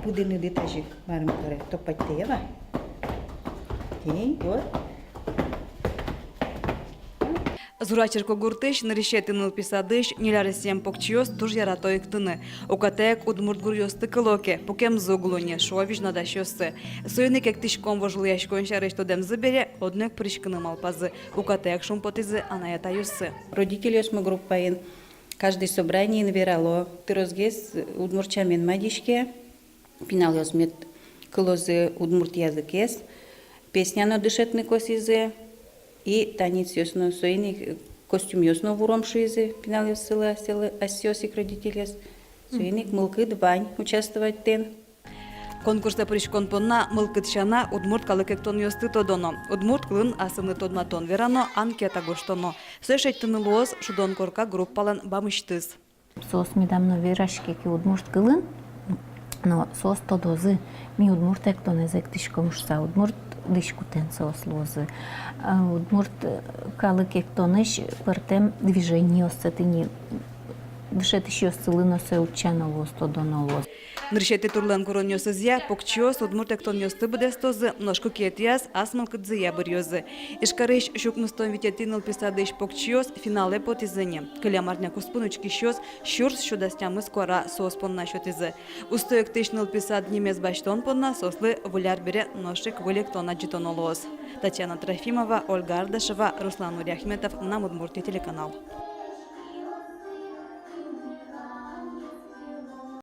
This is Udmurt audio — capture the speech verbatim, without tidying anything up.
Пыдыныды тазьы ик марым каре, топать тае вал. Тӥни, вот. Зура черкогуртысь нырысетӥ нылпи садысь ньыль аресъем покчиос туж ярато эктыны. Укатаек удмурт гуръёсты кыло ке, пукемзы уг луы ни, шуо визьнодасьёссы. Соин ик эктӥськом вожвылъяськон сярысь тодэмзы бере, одно ик пыриськыны малпазы. Укатаек шумпотӥзы анай-атайёссы. Родительёсмы группаен каждый собраниын верало, тросгес удмурт сямен мадиське, пиналъёс мед кылозы удмурт языкез, песня но дышетыны косӥзы, и танецъёс но, соин ик костюмъёс но вуром шуизы пиналъёссылы, асьсэлы, асьсэос ик родительёс. Соин ик мылкыд вань участвовать тӥни. Конкурсэ пыриськон понна мылкыд сяна удмурт калык эктонъёсты тодоно, удмурт кылын асыны тодматон верано, анкета гожтоно. Сое шедьтыны луоз «Шудон корка» группалэн бамысьтыз. Соос медам но вераське ке удмурт кылын, но соос тодозы, ми удмурт эктонэз эктӥськом шуса, удмурт дӥськутэн соос луозы. А удмурт, э, калык эктонысь пӧртэм движениоссэ, тӥни, дышетӥсьёссылы но сое утчано луоз, тодоно луоз. Нырысетӥ турлэн куронъёсызъя покчиос удмурт эктонъёсты быдэстозы, нош кыкетӥяз ас мылкыдзыя быръёзы. Ижкарысь сю укмыстон витетӥ нылпи садысь покчиос финалэ потӥзы ни. Кылем арня куспын учкисьёс сюрс сю дас тямыс куара соос понна сётӥзы. Усто эктӥсь нылпи сад нимез басьтон понна соослы выль ар бере нош ик выль эктон адӟытоно луоз. Татьяна Трофимова, Ольга Ардашева, Руслан Нуриахметов, «Мынам Удмуртие» телеканал.